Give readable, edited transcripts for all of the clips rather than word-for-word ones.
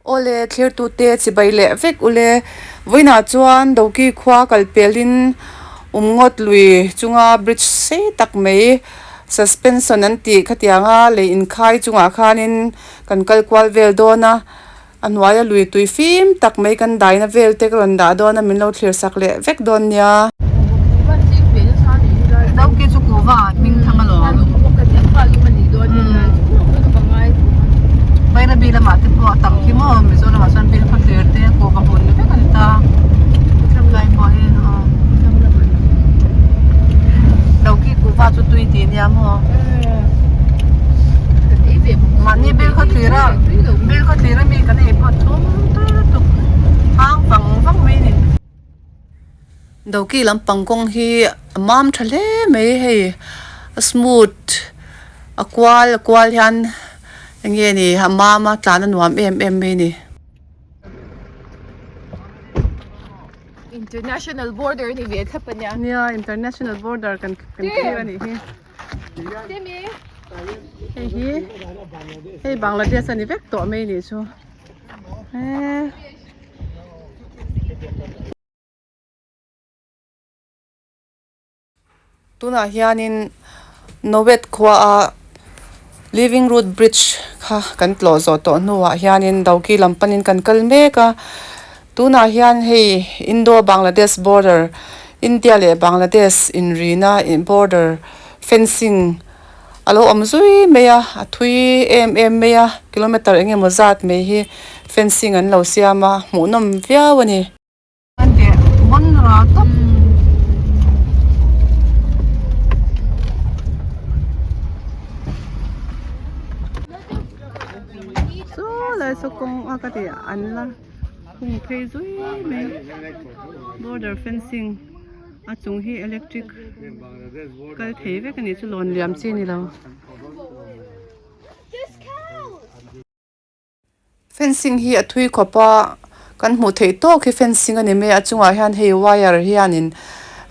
Awle, thlirtute chibai leh vek ule. Vawiinah chuan Doki khua kal pelin Umngawt lui chunga bridge sei tak mai suspension an tih khatianga lei inkhai chungah khanin kan kal kual vel dawn a, a hnuaia lui tui fim tak mai kan daina vel te ka rawn dah dawn a min lo thlir sak leh vek dawn nia. Doki chu kuhva hming thang alawm. Bairabi lamah te pawh a tam khi maw Mizoramah chuan bill khaw tlir te kuhva hmun ni vek a ni ta. Lai pawh hi aw. Doki kuhva chu tui tih nia maw. Mahni bill khaw tlir a bill khaw tlir ami kan ei pawh thum tui lutuk hang vang vang mai a ni. Doki lampang kawng hi a mam tha hle mai hei a smooth a kual a kual hian eng nge ni a mam a tlan a nuam em em mai a ni. International border a ni ve thlap a nia. Nia international border kan kan thlir a nih hi. Hei hi hei Bangladesh a ni vek tawh mai nih chu eee. Tunah hianin Nowet khuaa Living Root Bridge kha kan tlawh zawh tawh hnuah hianin Doki lam panin kan kal mek a. Tunah hian hei Indo Bangladesh border India leh Bangladesh inrina border fencing a lo awm zui mai a, a thui em em mai a, kilometer eng emaw zat mai hi fencing an lo siam a, hmuhnawm viau a ni. Saw lai saw kawng a ka tih an la hung phei zui mai border fencing a chung hi electric kal thei vek a nih chu lawn liam chi a ni lo. Fencing hi a thui khawp a kan hmuh theih tawk hi fencing a ni mai a a chungah hian hei wire hianin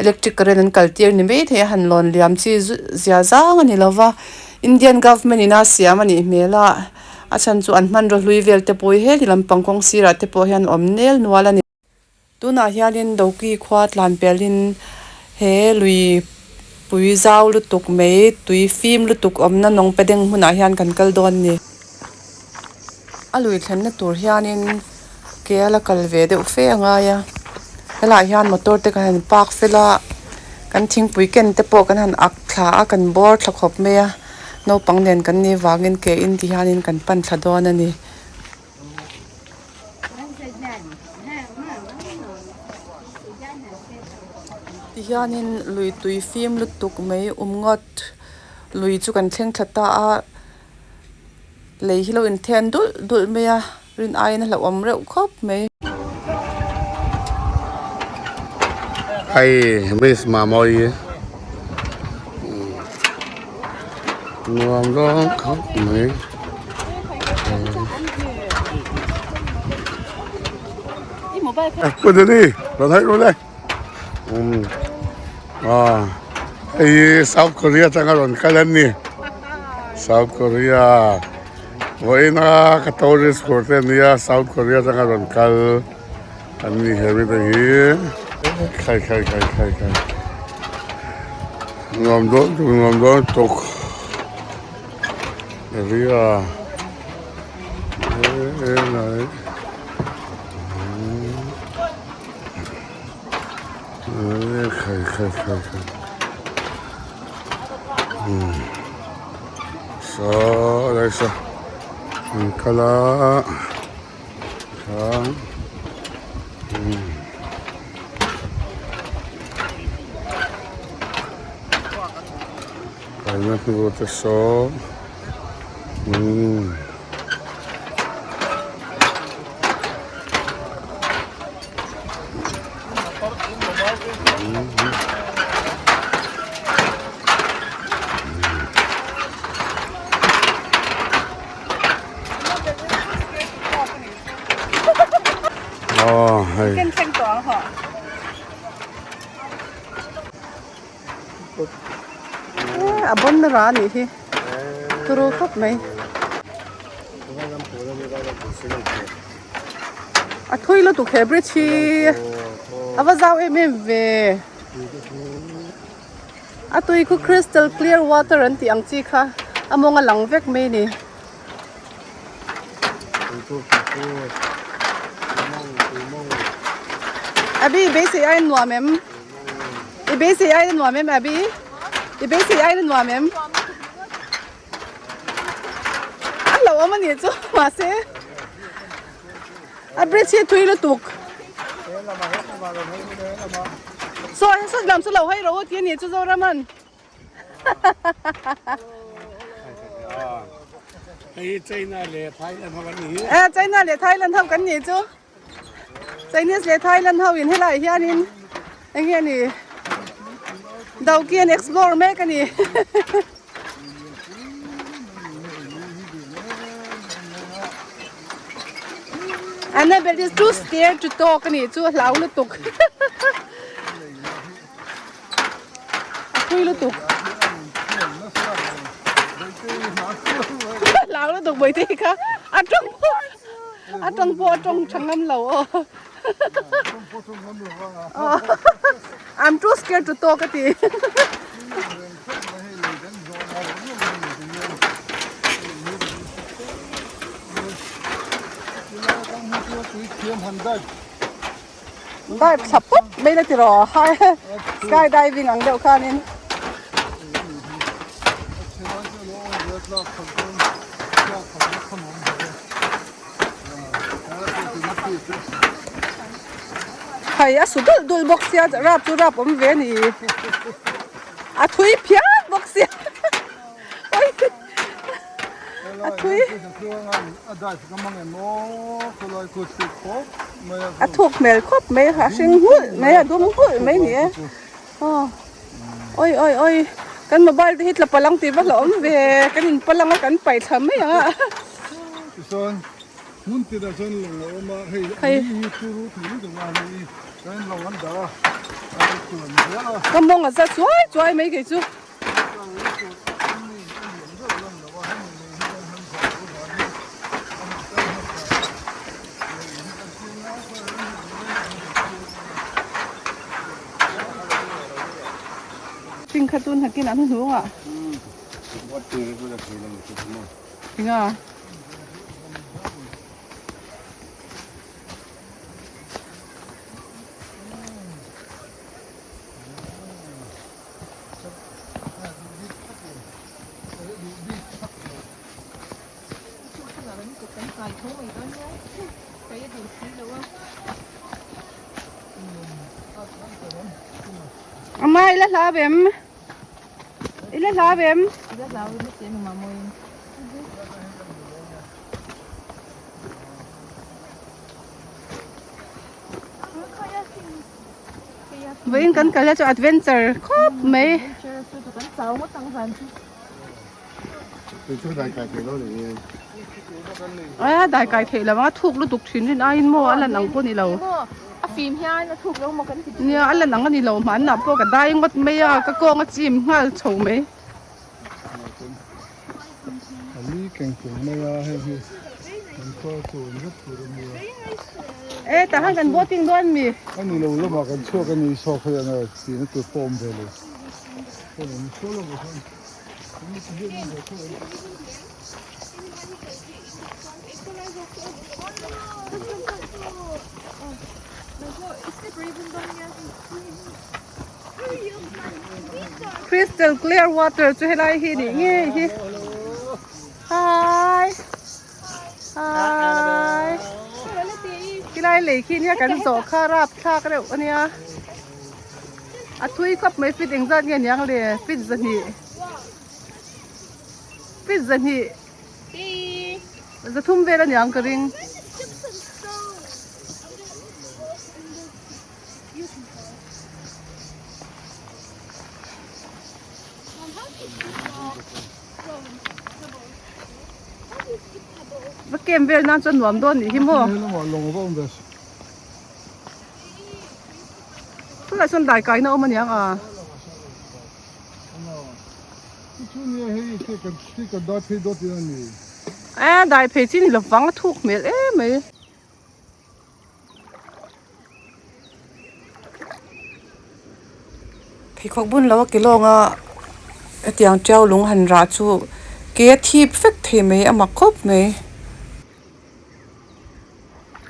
electric current an kal tir ni mai thei a han lawn liam chi zia zang a ni lo va Indian government in a siam a nih hmel a a chhan chu an hmanraw hlui vel te pawh hi heti lampang kawng sirah te pawh hian awm nel nual a ni. Tunah hianin Doki khua tlan pelhin he lui pui zau lutuk mai tui fim lutuk awmna nawng pe deng hmunah hian kan kal dawn a ni. A lui thlenna tur hianin ke a la kal ve deuh fe a ngai a, helaiah hian motor te kan han park fel a, kan thingpui ken te pawh kan han ak thla a kan bawr thla khawp mai a, naupang nen kan nih vangin ke in ti hianin kan pan thla dawn a ni. Tihianin lui tui fim lutuk mai um ngawt lui chu kan thleng thla ta a lei hi lo inthen dulh dulh mai a rin aiin a hlauhawm reuh khawp mai. Hei miss Mamawii nuam dawn khawp mai. Cô đi, nó thấy luôn đây. À, hei South Korea tanga rawn kal an ni. South Korea. Vawiina ka tourist tur te ania South Korea tanga rawn kal an ni he mite hi. Khai khai khai khai khai. Nuam dawn tuk nuam dawn tuk. Ria e lai khai khai khai khai saw lai saw an kal a kha Kalna hnu te saw umm aw hei. A bon ra a nih hi turu khawp mai. A thui lutuk he bridge hi a va zau em em ve a tui khu crystal clear water an tih ang chi kha a mawng a lang vek mai a ni. Abby i beisei aiin nuam em? I beisei aiin a nuam em Abby? I beisei aiin a nuam em? A lo awm a nih chu mahse a bridge hi a thui lutuk. Saw saw lam chu lo hawi rawh u tih a nih chu Zoraman. Hei China leh Thailand ho kan nih hi. Eh China leh Thailand ho kan nih chu. Chinese leh Thailand ho in helai hianin eng nge ni Dauki an explore mek a ni. Annabelle is too scared to talk a nih chu a hlau lutuk. A thui lutuk. Hlau lutuk Bawihte hi kha a tawng pawh a tawng pawh a tawng tha ngam lo aw. I'm too scared to talk a ti. Dive thla pawp mai la tiraw hai sky diving ang deuh khanin. Hei a su dulh dulh bawk sia rap chu rap awm ve a ni a thui phian bawk sia A thui. A thuk hmel khawp mai a hring nghulh mai a dum nghulh mai ni e. Aw oi oi oi kan mobile te hi tla palang tih va hlauhawm ve kan in palang a kan paih thla mai ang a. Hei ka mawng a za chuai chuai mai kei chu. Ching kha tun hakin an hnung ah. Tinga. Ama ila hlau em? Ila hlau em? Ila hlau em a chen awm mawiin. Vawiin kan kal a chu adventure khawp mai. A dai kai theih lo a thuk lutuk thin rin aiin maw a lan ang pawh ni lo. Nia a lan ang a ni lo hmanah pawh ka dai ngawt mai a ka kawng a chim nghal chho mai. E tah khan kan boating dawn mi. Ani lo lamah kan chhuak a ni saw kha hian a tihna tur pawh awm ve lo. Crystal clear water chu helai hi nih ngei hi hi hi khilai lei khi nia kan zawh kha rap thlak reuh ania a thui khawp mai feet engzat nge niang le feet zahnih feet zahnih zathum vel aniang ka ring. Va kem vel nan chuan nuam dawn nih hi maw. Tunah chuan dai kaina awm aniang a. E dai phei chi ni lovang a thuk hmel em mai. Pheikhawk bun lo a ke lawnga hetiang tiau lung han rah chu ke a thip vek thei mai a mak khawp mai.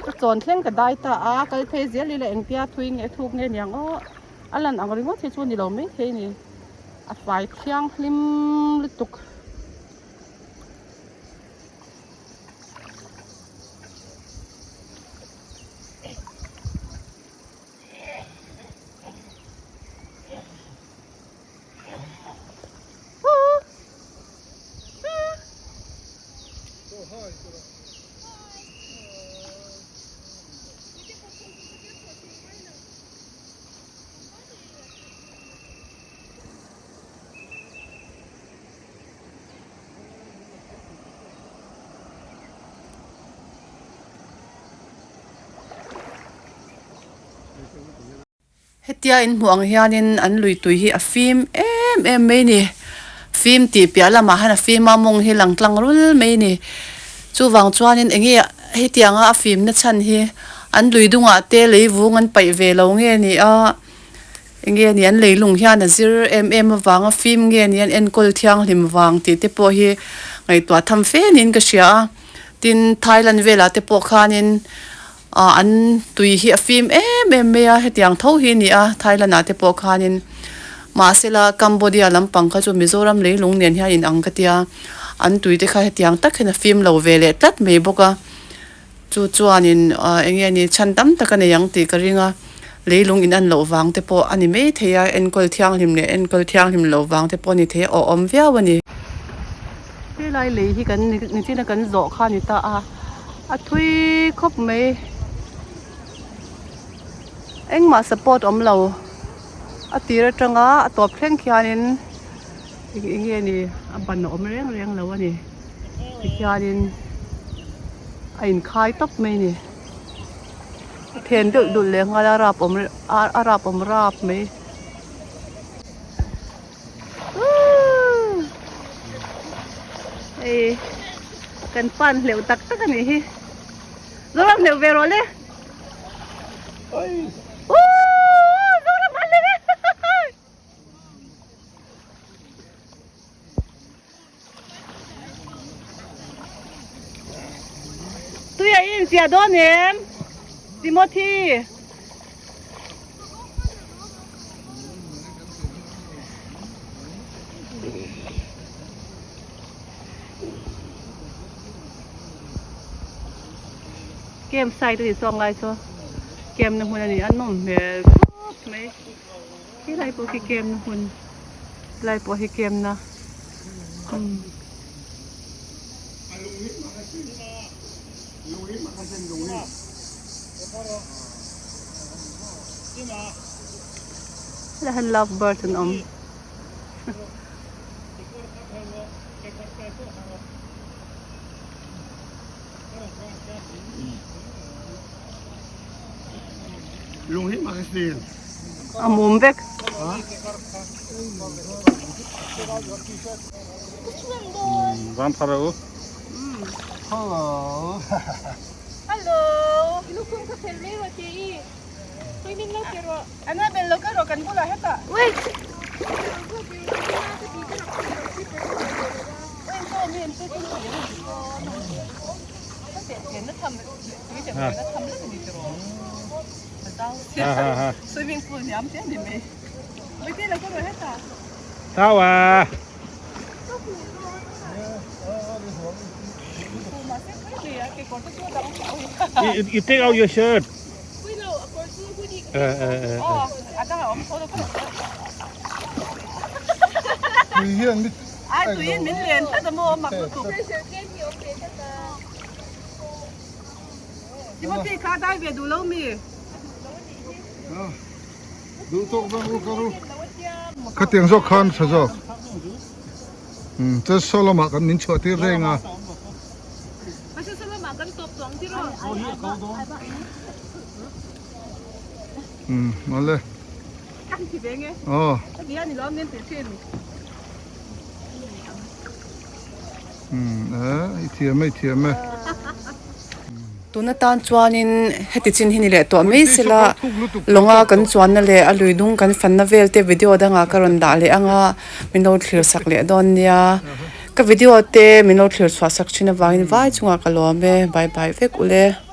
Ka chawn thleng ka dai ta a, kal phei zel ila engtia thui nge thuk nge niang aw a lan ang ringawt hi chu ni lo mai thei a ni a fai thianghlim lutuk. Hetia in hmuh ang hianin an lui tui hi a fim em em mai a ni. Fim tih piah lamah hian a fim a mawng hi lang tlang rul mai a ni. Chuvang chuanin eng nge hetianga a fimna chhan hi an lui dungah te lei vung an paih ve lo nge ni a, eng nge ni an leilung hian a zir em em avanga fim nge ni an enkawl thianghlim vang tih te pawh hi ngaihtuah tham fe niin ka hria a. Tin, Thailand velah te pawh khanin ah an tui hi a fim em em mai a, hetiang tho hi a ni a, Thailand ah te pawh khanin mahsela Cambodia lampang kha chu Mizoram leilung nen hian inang ka tia, an tui te kha hetiang tak hian a fim lo ve leh tlat mai bawk a, chu chuanin ah eng nge ni chhan tam tak a nei ang tih ka ring a, leilung in an loh vang te pawh a ni maithei a, enkawl thianghlim leh enkawl thianghlim loh vang te pawh a ni thei a, awhawm viau a ni. Helai lei hi kan nichina kan zawh kha a ni ta a, a thui khawp mai. Engmah support awm lo a tir atanga a tawp thleng khianin eng nge ni a ban a awm reng reng lo a ni tikhianin a inkhai tawp mai a ni a then deuh dulh leh nghal a rap awm a rap awm rap mai. Hei kan pan hleuh tak tak a nih hi Zoram hleuh ve rawh le Zoram a hleuh e Tui a inziah dawn em Timothy. Camp site a ni chuang lai chu camp na hmun a ni a nawm hmel khawp mai helai pawh khi camp na hmun helai pawh hi camp na umm. Helai hian love birds an awm. A mum vek. Hello. Hello. Lukhum kha phel mai rawh che i. Tui min lo pe rawh. Annabelle lo kal rawh kan bulah hetah. Wait. Swimming pool ni am te ni mai. Wait lo kal rawh hetah. Tawa. You take out your shirt. Timothy kha dai ve duh lo mi. Duh tawk vang u ka ru. Khatiang zawk khan tha zawk. Umm chuan saw lamah kan min chhuah tir reng a. Umm awle. Aw. Umm eh i thiam e i thiam e. Tun atan chuanin heti chin hi ni leh tawh mai sela lawnga kan chuanna leh a lui dung kan fanna vel te video dangah ka rawn dah leh anga min lo thlir sak leh dawn nia ka video te min lo thlir chhuah sak thin avangin vai chungah ka lawm e bye bye vek ule.